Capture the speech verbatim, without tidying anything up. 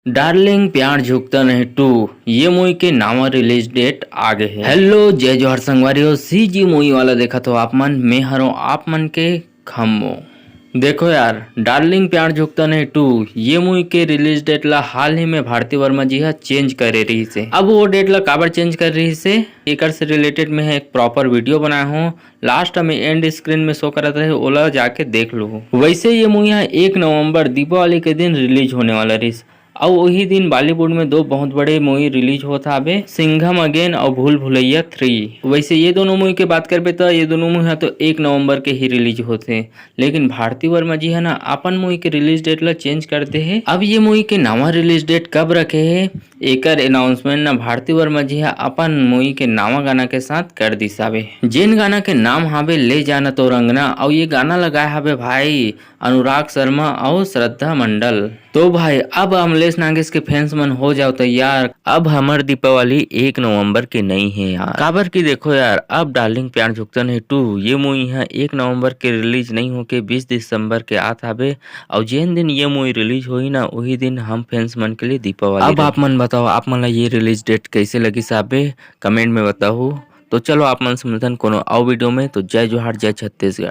Darling प्यार झुकता नहीं टू, ये मूवी के नावा रिलीज डेट आ गए है। हेलो, जय जोहार संगवारी हो, सीजी मूवी वाला देखत हो आप मन, मैं हरों आप मन के खम्मो। देखो यार, डार्लिंग प्यार झुकता नहीं टू, ये मूवी के रिलीज डेट ला हाल ही में भारती वर्मा जी हा चेंज करे रही से। अब वो डेट ला काबर चेंज कर रही से, एकर से रिलेटेड में एक प्रॉपर वीडियो बनाया हूँ, लास्ट में एंड स्क्रीन में शो करत रहे, ओला जाके देख लो। वैसे ये मूवी हा एक नवंबर दीपावली के दिन रिलीज होने वाला रही। अउ वही दिन बॉलीवुड में दो बहुत बड़े मूवी रिलीज होत हाबे, सिंघम अगेन अउ भूल भुलैया थ्री। वैसे ये दोनों मूवी के बात करबे त ये दोनों मूवी हा तो एक नवंबर के ही रिलीज होथे, लेकिन भारती वर्मा जी है ना अपन मूवी के रिलीज डेट ला चेंज कर दे हे। अब ये मूवी के नवा रिलीज डेट कब रखे हे, एकर अनाउंसमेंट ना भारती वर्मा जी हा अपन मूवी के नवा गाना के साथ कर दिस हाबे, जेन गाना के नाम हाबे ले जाना तो रंगना। अउ ये गाना लगाए हाबे भाई अनुराग शर्मा अउ श्रद्धा मंडल। तो भाई, अब अमलेश नागेश के फैंस मन हो जाओ तैयार, अब हमर दीपावली एक नवंबर के नहीं है यार। काबर कि देखो यार, अब डार्लिंग प्यार झुकता नहीं टू ये मूवी है एक नवंबर के रिलीज नहीं होके बीस दिसंबर के आत हाबे। अउ जेन दिन ये मूवी रिलीज होही ना, वही दिन हम फैंस मन के लिए दीपावली अब रही। आप मन बताओ, आप मन ला ये रिलीज डेट कैसे लगिस हाबे, कमेंट में बताओ। तो चलो, आप मन से मिलथन कोनो अउ वीडियो में। तो जय जोहार, जय छत्तीसगढ़।